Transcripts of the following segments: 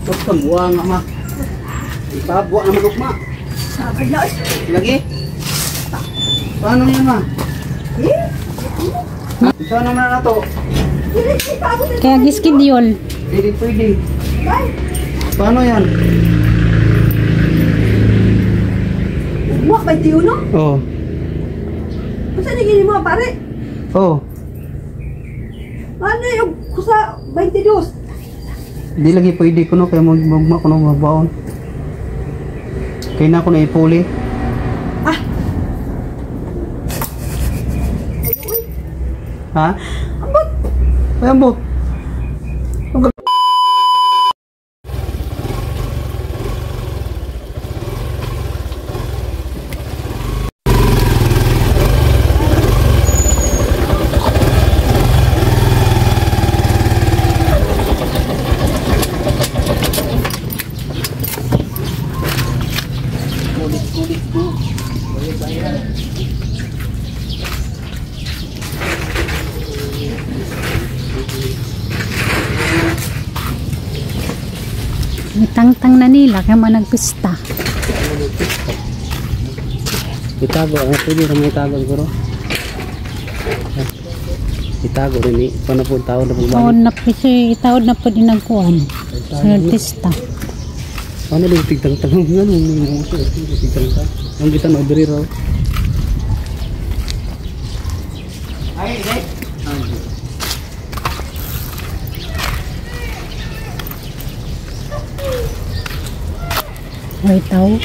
Basta buwa nga ma. Ipabuwa na manok ma. Lagi. Paano yan ma? Saan naman na to? Kaya giskidyol. Pwede, pwede. Paano yan? Wa ba tiyo no? Oo. Unsa ni gini mo pare? Oo. Ano yung kusa 22? Di lagi pwede kuno kaya magma kuno magbaon. Kaya na ako na ipuli. Ah. Ha? Ambot. Ay, ambot. Tangtang na nila kaya mga nagpista. Itago, ano pwede kami itago siguro? Itago rin eh. Paano po tao na Taon pagbalik? na kasi itaod na po din ang kuan. Sunod pista. Paano din tigtang-tang? Ano yung uso? Tigtang-tang. Ang kita na diri raw. Ay, ay. Ay tao.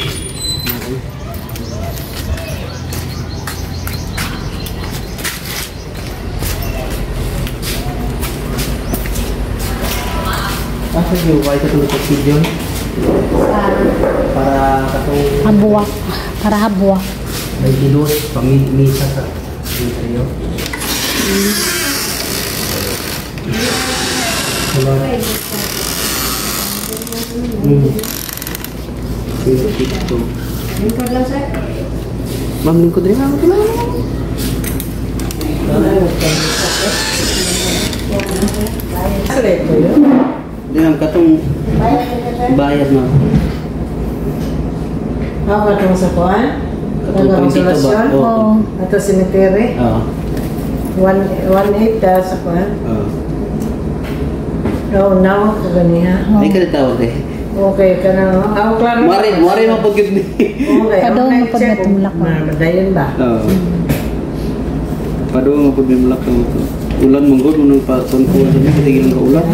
Asa yung white itong video? Para katong Habwa. Para habwa. may dilos pamimisa sa interior. Wala. 22. Lingkod lang sir. Ma'am, lingkod rin. Ma'am, lingkod lang. Di ma'am, katong bayad ma'am. Ako katong sa kuan? Katong 22 ba? Oo. Oo. Ato cemetery. Oo. 1.8 ta sa kuan. Oo. Oh, now ko ganiha. Ay, kada tawag eh. Okay ka na. Ako klaro. Mare, mare mapagod ni. Okay. Padong online mapag check. natumlak. Madayon ba? Oo. Padung mapagod ni mulak to. Ulan manggod mo nang pa kuan sa mi tigil ka ulan.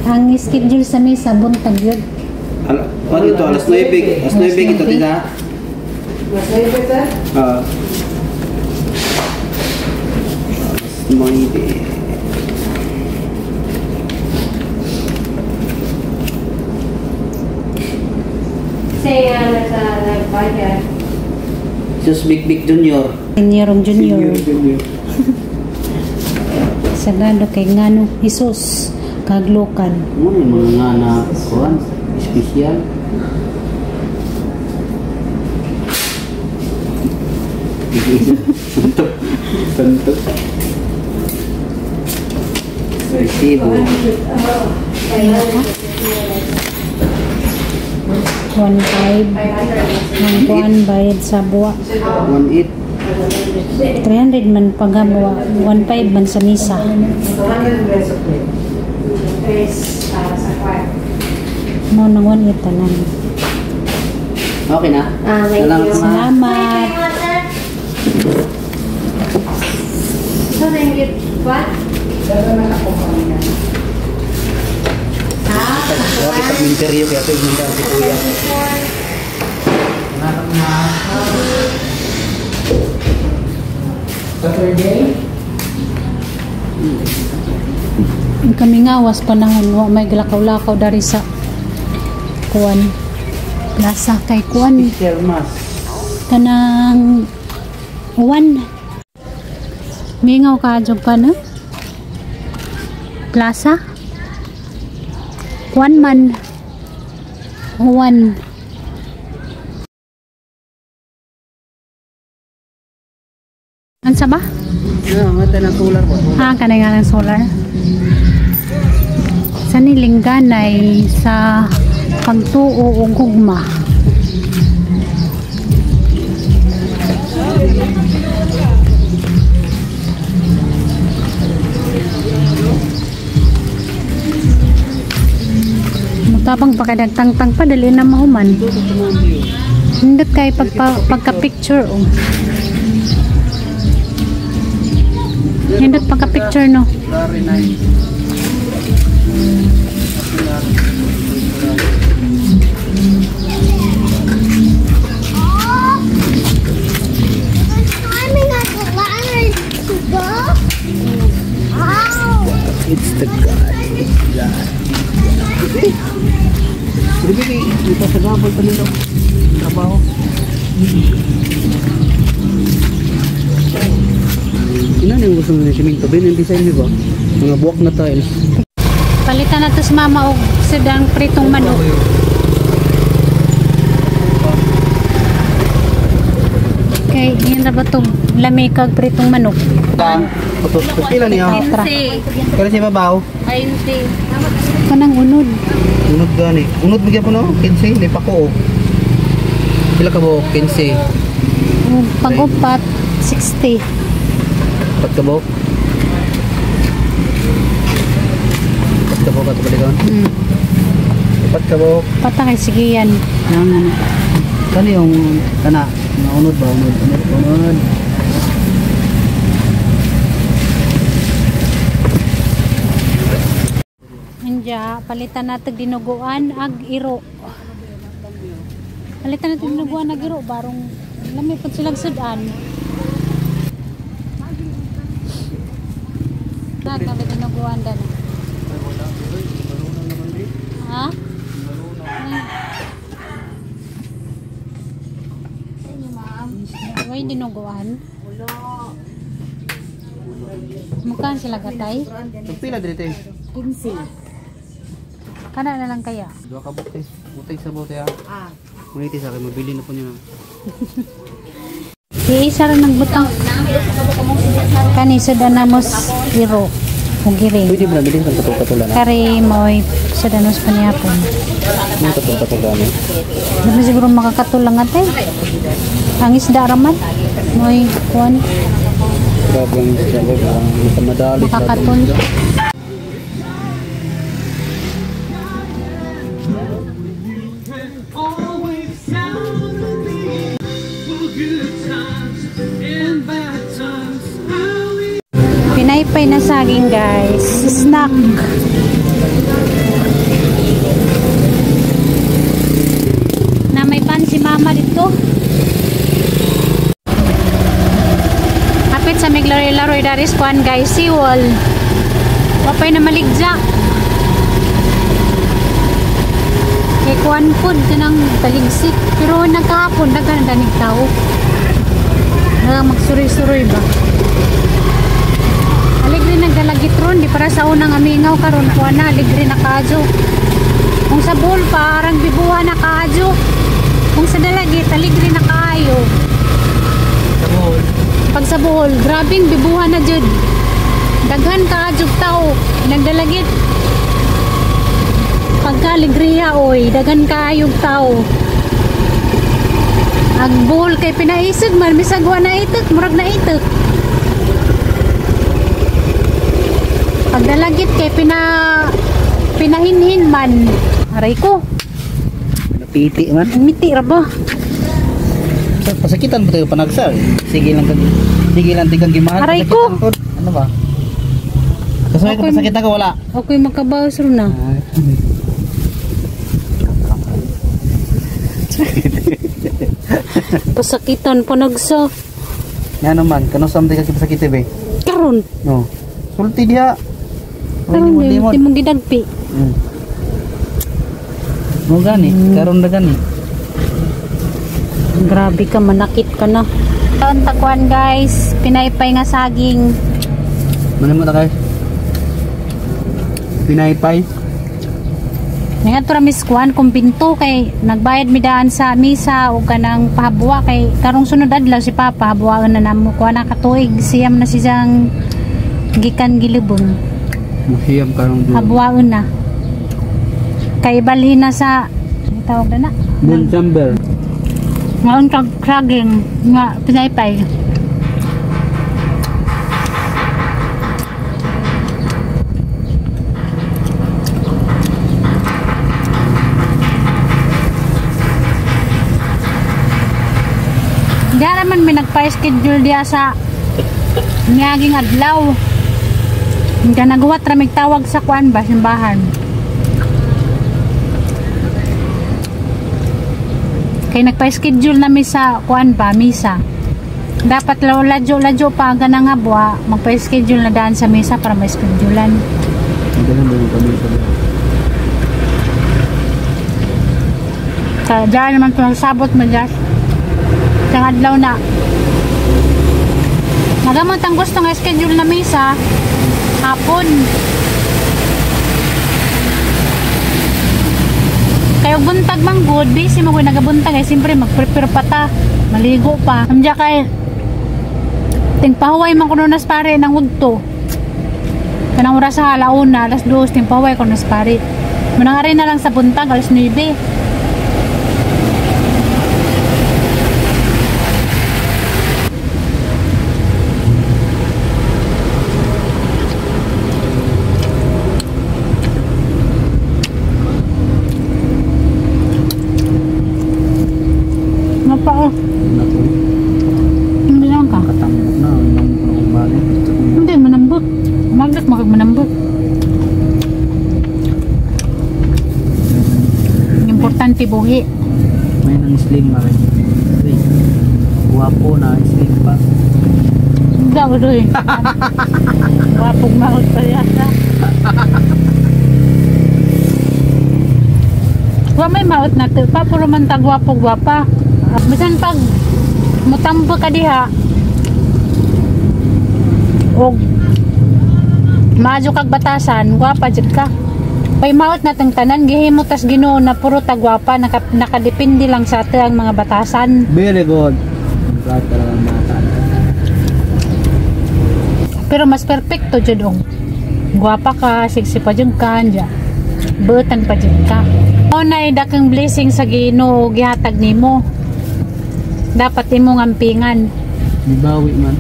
Ang schedule sa misa buntag yun. Ala, ano ito alas 9, alas 9 kita tita. Mas 9 ta? Ah. Alas 9. Siya nasa nagbayad. Jesus Big Big Junior. Senior ug junior. Junior. Sagrado kay ngano Jesus kaglokan. Ano yung mga nga na kuan espesyal. Santo. Santo. Resibo. 1.5 ang kuan bayad sa buwa. 1.8. 300 man paghabuwa, 1.5 man sa misa. 200 peso please. Tres sa kuan. Mo nang 1.8 tanan. Okay na. Ah, thank Salamat, you. ma. Salamat. So, thank you. What? Ah, Okay, pag interview kaya ito yung si Kuya. Salamat na. Saturday? Kami nga was panahon wa may glakaw-lakaw dari sa kuan plaza kay kuan Special mass. kanang uwan. Mingaw ka jud pa no? Plaza kuan man uwan. Ansa ba? Ah, mata ng solar po. Ah, kanay nga ng solar. Sa Nilingganay sa Pagtuo og gugma. Mutabang pa kay nagtangtang pa dali na mahuman. Hindot kay pagka-picture oh. Hindot pagka-picture no. Very nice. Climbing up the ladder to go. Ow! It's the God. It's God. Sige, dito sa gabol pa nila. Trabaho. Ina yung gusto mo ng simento? Bin, yung design niyo ba? Mga buwak na tiles. Palitan na to si mama og sedang pritong manok. Kay yun na ba itong lami kag pritong manok? Pila niya? Tetra. Kaya siya babaw? 20. Kanang unod. Unod gani. Unod bigyan po no? 15. May pako oh. Pila ka buok? 15. Ug Pag-upat, 60. Pat ka buok? Pat ka buok ato balikan? Pat ka buok. Patay, sige yan. Yang kani yung kana na unod ba unod unod unod. Anja, palitan natin dinuguan ag iro. Palitan natin dinuguan ag iro barong lami pud silang sudan. Kami dinuguan dan. Ha? Way dinuguan? Wala. Mukhaan sila gatay? Pila dire te? 15. Kana na lang kaya? Duha ka bote. Butay sa bote ah. Ngunit sa akin mabili na po niya. Iisa ra ng butang. Kani sudanamos iro ug giring. Pwede ba nabilin kang katong-katulan na? Kari mo'y sudanos panihapon. Mga katong-katulan eh. Di mo siguro makakatulang ate. Ang isda raman. Mo'y kuan Grabe ang isda ba? Parang makamadali sa atong makakatul. isda. Pinaypay na saging guys. Snack. Na may pan si mama dito. Kapit sa miglaroy-laroy daris kuan guys. Siwol. Wapay na maligja. Kay kuan pod kanang taligsik. Pero nagkahapon daghan danig tao. Nagang magsuroy-suroy ba? Aligre nagdalagit ron, di para sa unang amingaw karon kuha na, aligre na kaadyo. Kung sa Bohol pa, arang bibuha na kaadyo. Kung sa Dalagit, aligre na kaayo. Sa Bohol. Pag sa Bohol, grabing bibuha na jud. Daghan kaadyo tao, nagdalagit. Pagka aligriya, oy, daghan kaayog tao. Ang Bohol kay pinaisig man, bisag wa na itek, murag na itek. Pagdalagit kay pinahinhin man. Aray ko. Pinapiti man. Miti ra ba? Pasakitan mo tayo panagsa. Sige lang kag sige lang tigang gimahal. Aray ko. Ano ba? Kaso okay, Okay. pasakitan ko wala. Okay makabawas ro na. Pasakitan panagsa. Nga naman, kano sa ka pasakit be? Karon. No. Sulti diha. Karon Limod, limod. di mo gidagpi. Mo gani, karon na gani. Grabe ka, manakit ka na. Ang takwan guys, pinaypay nga saging. Mano mo ta guys? Pinaypay. Nga to ra mis kuan kumbinto kay nagbayad mi daan sa misa ug kanang pahabuwa kay karong sunod adlaw si Papa habuwaon na namo kuan na katuig siyam na siyang gikan gilubong. Siyam karong dulo. Habuwaon na. Kay balhin na sa Tawag na na. Moon chamber. Ngaon kag saging nga pinaypay. Diya naman may nagpa-schedule diya sa niyaging adlaw. Hindi ka naguwat ramig tawag sa kuan ba, simbahan. Kay nagpa-schedule nami sa kuan ba, misa. Dapat ladyo-ladyo pa aga na nga buwa, magpa-schedule na daan sa misa para ma-schedulean. Ang ganun ba yung kami sa Kaya dyan naman ito nagsabot mo dyan. Isang adlaw na. Nagamot ang gusto nga schedule na misa, hapon. Kaya buntag man good, busy mo ko nagabuntag ay siyempre mag-prepare pa ta, maligo pa. Amdiya kay tingpahuway man kuno nas pare ng udto. Kanang oras sa alauna, alas 2, tingpahuway kuno nas pare. Munang na lang sa buntag, alas 9. Mapa oh. Naku, Hindi lang ka. katambok na. Ang akong bali. Hindi, manambot. Magdat mo kag manambot. Importante buhi. May nang slim ba rin? Uy, guwapo na, slim pa. Hindi ako doon. Wapog maot pa yata. Wa may maot na to. Pa, puro man tag gwapog gwapa. Bisan pag mutambo ka diha, og maadyo kag batasan, gwapa jud ka. Pay maot na tang tanan gihimo tas Ginoo na puro tagwapa, nakadepende lang sa ato ang mga batasan. Very good. Ang proud talaga ang bata. Pero mas perfecto jud og gwapa ka, sexy pa jud ka, anja. Butan pa jud ka. Mao nay dakeng blessing sa Ginoo gihatag nimo. Dapat imong ampingan. Gibawi man.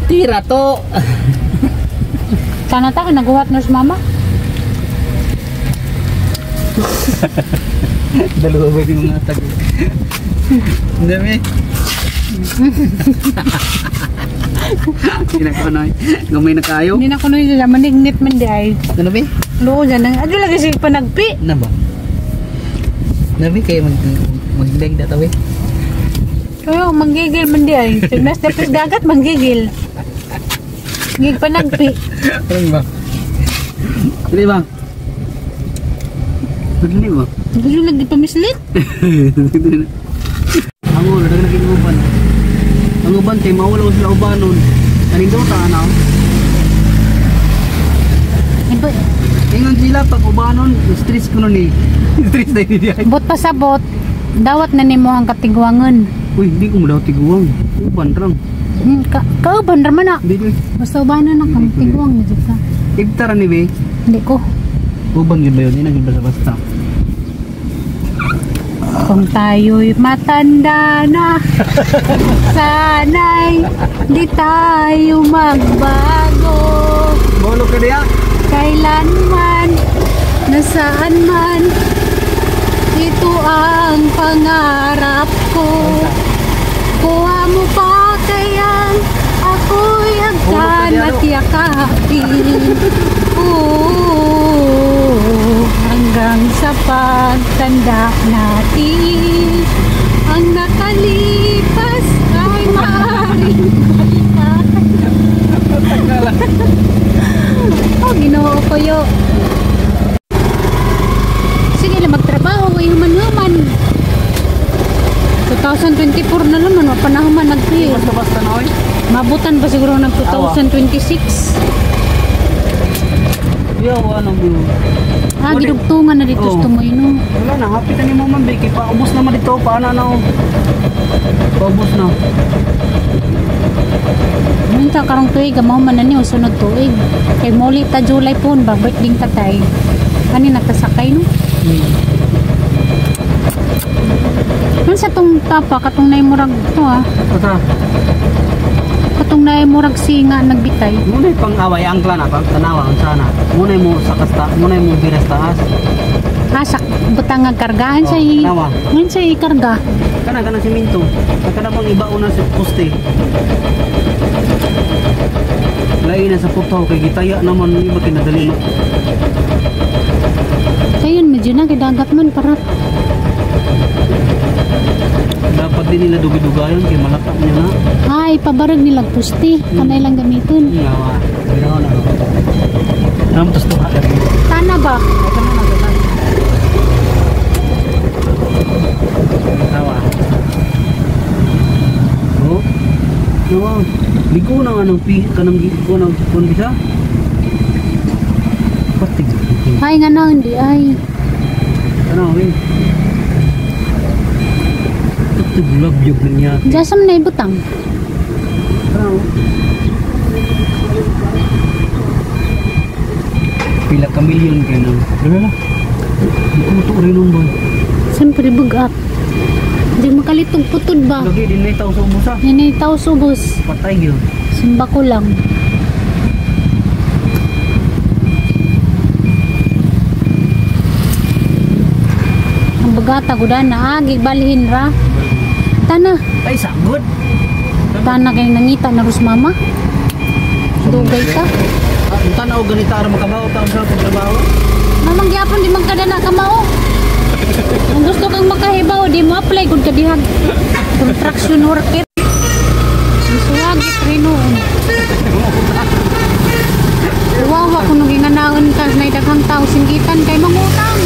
Tira to! Sana ta naguhat no si mama. Dalawa ba yung mga tag? Ang dami. Ginagawa na gamay na kayo. Hindi na kuno yung manignit man di ay. Ano ba? Luo dyan. Adyo lagi siya panagpi. Ano ba? Nabi kayo magleg na tawi. Kayo, manggigil man di ay. Nas dapis dagat, manggigil. Gig panagpi. Ano ba? Dili ba? Dili ba? Adyo lagi pamislit. Ang ulo, daga naging uban. Ang uban kay mawala ko sila ubanon. Kanindota na. Ibu- Ingon sila pag ubanon, stress ko nun eh. Stress na yun diay. Bot pa sa bot, dawat na nimo ang katigwangan. Uy, hindi ko mo daw tiguang. Uban rang. Kauban raman na. Hindi ko. Basta ubanan na kang tigwang na jud ka. Ibtara ni be. Hindi ko. Uban yun ba yun? Hindi na basta basta. Kung tayo'y matanda na, sana'y di tayo magbago. Bolo ka diya. Kailanman, nasaan man, ito ang pangarap ko. Kuha mo pa kayang ako'y agkan at yakapin. Oo, hanggang sa pagtanda natin, ang nakalipas ay maaaring balikan. Oh, Ginoo ko yo. Sige lang magtrabaho, ay human-human. 2024 na naman, wa pa na human nagpi. Basta basta na oy. Mabutan pa siguro ng 2026. Yo, ano mo. Ah, gidugtungan na dito sa Oo. tumoy no. Wala na, happy ka ni mo man, Vicky. Paubos naman dito. Paano na oh. Paubos na. Minta karong tuig, mao man na niyo sunod tuig. Kay moli ta July pun ba birthday tatay. Ani natasakay no. Unsa tong tapa katong nay murag to ah. Ata, Katong nay murag singa nagbitay. muna pang-away angkla na pang tanawa unsa na. Muna mo sa kasta, muna mo biras taas. Asak butang nga kargahan sa Oh, i. tanawa. Unsa ikarga? Kana kana simento. Kana bang ibaon na sa poste. Lain na sa putaw kay gitaya naman iba kinadali ma. Kayon medyo na kay dagat man para Dapat din nila dugi-dugayon kay malata niya na. ay pabarag nila poste kanay lang gamiton. Ngawa. Ginawa na. Nam tos tuha ka. Tana ba? Tawa. Oh. Nawa. Ligo na nga ng pi kanang ko ng kun bisa. Patig. Ay nga na hindi ay. Ano win. Patig labyog na niya. Diyan man na ibutang. Ano? Pila ka milyon kayo nang. Ano na? Ikuto rin nung boy. Siyempre bugat. Di makalitog putod ba? Lagi din na itaw sa ubusa. Yan ay tao subos. Patay yun. Simba ko lang. Ang bagata guda na agi balhin ra. Tana, Ay, sagod! tana kay nangita na rus mama. Dugay ka. Ah, ang tanaw ganita ara makabaw ta sa pagtrabaho. Mamang gyapon di magkadana ka mao. Kung gusto kang makahibaw, di mo apply gud ka dihag construction worker. Suwagit rin noon. Wawa kung naginganaon ka na daghang tao singgitan kay mangutang.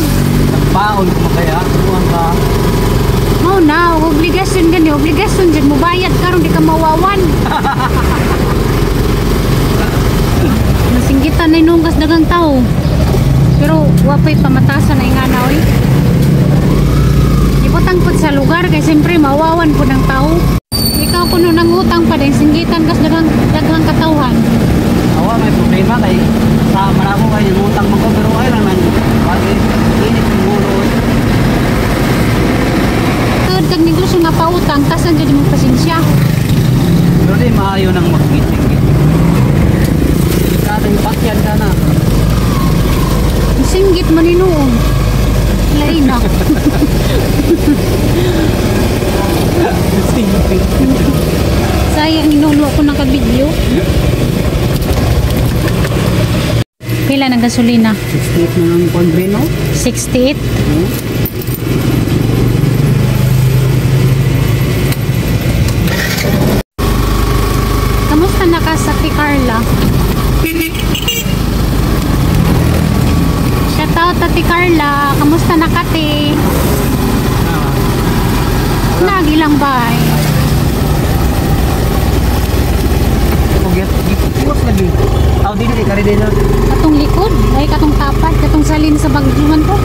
Paon ko makaya, tuwan ka. Mao na, og obligasyon gani, obligasyon jud mo bayad karon di ka mawawan. Nasinggitan na inunggas daghang tao. Pero wa pa'y pamatasan na ingana oy. Ibutang pud sa lugar kay siyempre mawawan pud ang tao. Ikaw kuno nangutang pa din singgitan kas daghang daghang katawhan. Awa may problema kay sa man ako kay nangutang man ko pero ay lang nang bagay init ang ulo. Tungod kag negosyo nga pautang tasan jud imong pasensya. Pero di maayo nang maggiting-giting. Kada yung pakyan ka na. Singgit man ni noon. Lain na. Singgit. Sayang inuno ko naka-video. Pila ng gasolina? 68 na lang kondre, no? 68. Kamusta na ka sa ti Carla? Shout out Ate Carla. Kamusta na ka, te? Nagilang bay. Kiwas lagi. Aw dili di kari dili. Katong likod, ay katong tapad, katong salin sa bagyuman ko.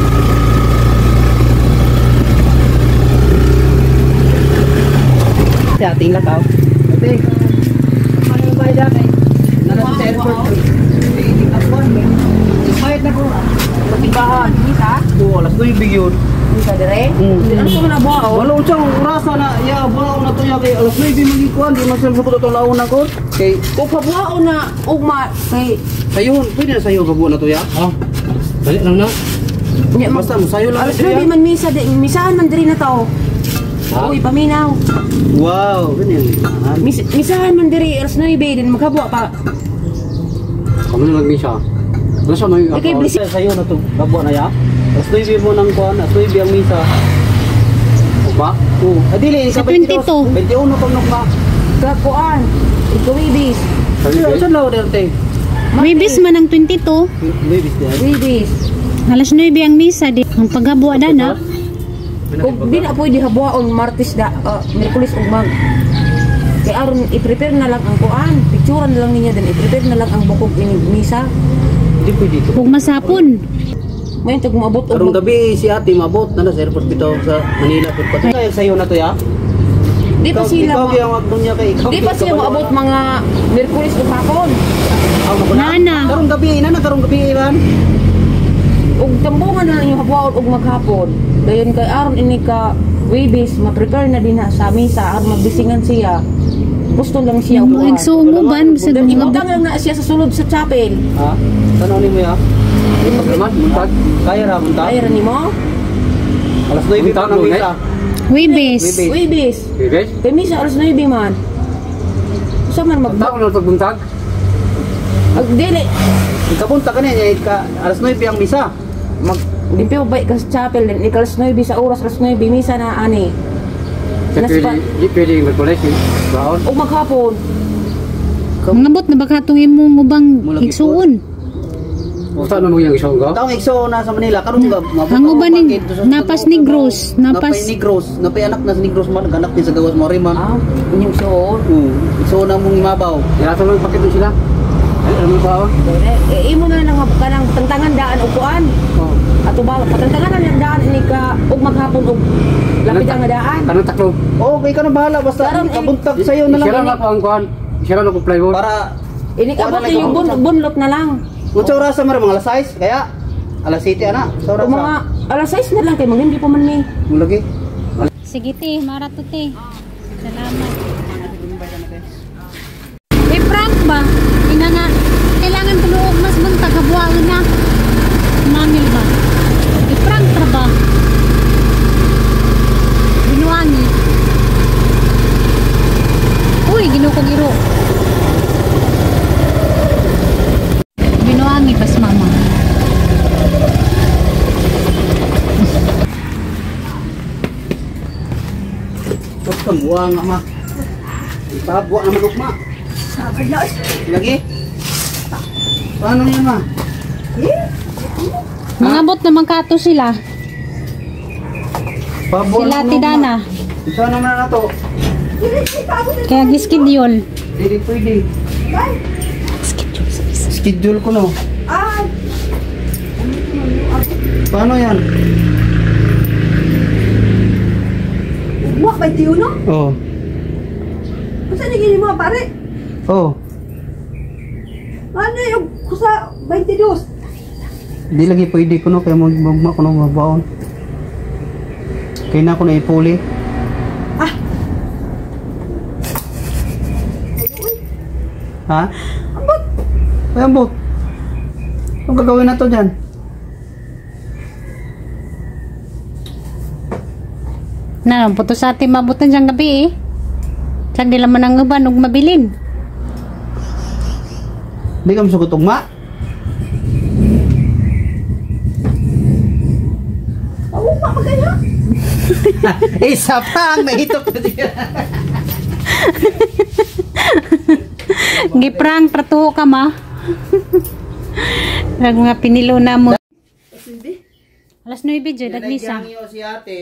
Sa ating lakaw. Ate. Ano ba ida kay? Nara sa airport. Bayad na ko. Patibahan. Misa? Oo, alas 9 yun. Misa dire? Mm. Ano ko na buha? Wala unsang orasa na ya buhaon na to ya kay alas 9 magikuan di man sila sabot atong laon na ko. Kay Kung pabuhaon na ugma kay sayon, pwede na sayo gabuo na to ya. Oh, balik lang na. nya Basta mo sayo lang alas to ya. 9 man misa di misahan man diri na to. Uy, paminaw. Wow, ganyan. Misahan man diri alas 9 din maghabuha pa. Kamo na magmisa. Ano sa may Ikay, bless- sayo na to gabuo na ya. Alas 9 mo nang kuan, alas 9 ang misa. O ba? Oo. Ah, dili Sa 22. 21 pag nukma. Kakuan. Ikaw ibis. Saan law derte? Wibis man ang 22. Wibis di. Wibis. Alas 9 ang misa di. Ang paghabuha na na. Kung di na pwede habuhaon Martes da, Miyerkules ug mag. Kay aron i-prepare na lang ang kuan, picturean na lang ninyo din, i-prepare na lang ang bukog ini misa. Hindi pwede ito. Ug masapon. Ngayon tag moabot og Karong gabi si ate mabot na sa airport bitaw sa Manila pero pati kaya sayo na to ya. Di pa sila Ikaw kaya ang agdon niya kay ikaw. Di pa sila moabot mga Miyerkules ug hapon. Nana. Karong gabi ina na karong gabi iban. Ug tambungan na lang yung habwaon og maghapon. Dayon kay aron ini ka Webes, ma-prepare na din na sa misa aron magbisingan siya. Gusto lang siya Yung kuan. igsuon mo ban sa Then ibutang lang na siya sa sulod sa chapel. Ha? Tanaw ni mo ya? Naman, buntag. Kaya ra buntag. Ay ra nimo? Alas 9 pa Buntag, ng lunes. misa. Webes. Webes. Webes. Webes? Kay misa alas 9 man. Usa man mag Buntag na itong buntag. Ag dili Ikabuntag ka niya, ka alas 9 ang misa. mag limpyo ba ka sa chapel then ikaw alas 9 sa oras alas 9 misa na ani. Di Nas pwede, pa di pwede Merkulis eh. Baon. og maghapon. Mangabot na ba katong imong ubang Mula gipon. igsuon? Usa na mo yung isang go. Taong igso na sa Manila karon ga mabot Ang ako uban ni- bakit? Sa napas Negros, Negros, napas- napay Negros, napay anak na sa Negros man, anak ni sa gawas mo rin man. Ah, inyong suon. Oo, igso na mong imabaw. Yato lang pakit na sila. Ay, ano ba? Eh, imo na lang kanang tantangan daan og kuan. Oh. Ato ba patantangan na lang daan ini ka og maghapon og lapit ang daan. Kanang taklo. Oo, okay ka na bahala basta Karon, eh, kabuntag sa'yo na lang. Isira na ako ang kuhan. Isira na ako plywood. Para Ini ka Kuan abot na lang yung bunlot na lang. Unsa oras man mga alas 6 kaya alas 7 ana. Sa oras O mga alas 6 na lang kay maglimpyo pa man mi. Mo lagi. Sige te, mara to te. Salamat. Eh, prank ba? Ina nga, kailangan tuluog mas buntag habuan na. Mamil ba? Eh, prank ra ba? Binuangi. Uy, ginukog iro. Binuangi pas mama. Basta buwa nga ma. Ipabuwa na manok ma. Lagi. Paano yan ma? Mangabot naman kato sila. Pabuwa Sila na manok, ma. Tidana. Isa naman na to. Kaya giskidyol. Dili pwede. Schedule sa isa. Schedule ko no. Paano yan? Wa ba tiyo no? Oo. Unsa ni gini mo pare? Oo. Ano yung kusa 22? Di lagi pwede ko no kaya magma ko no mabaon. Kaya na ako na ipuli. Ah. Ha? Ambot. Ay, ambot. Anong gagawin na to dyan? Na, puto sa atin mabutan siyang gabi eh. Siyang di laman ang uban ug mabilin. Di ka masugot ugma? Ugma pa kaya? Isa pa ang nahitok na diyan. Giprang tratuho ka ma. Nag mga pinilo na mo. Alas 9 jud admisa. Nagyangiyo si ate.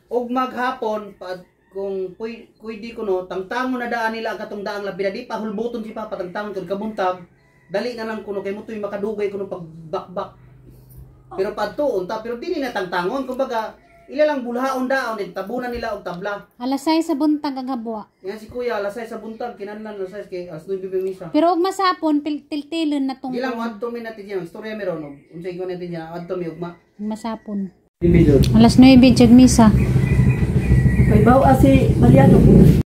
Og maghapon pa kung pwede ko no, tangtangon na daan nila ang katong daang labi na di pa hulbuton si Papa tangtangon kung kabuntag. Dali na lang kuno kay mo tuy makadugay kuno pagbakbak. Pero padto unta pero dili na tangtangon kumbaga ila lang bulhaon daon din tabunan nila og tabla. Alas 6 sa buntag ang habwa. Yan si Kuya alas 6 sa buntag kinahanglan alas 6 kay alas 9 pa misa. Pero og masapon tiltilon na tong Di lang adto mi natin diyan istorya meron og unsay ko natin diyan adto mi ugma. masapon. Alas 9 jud misa. Kay bawa si Mariano.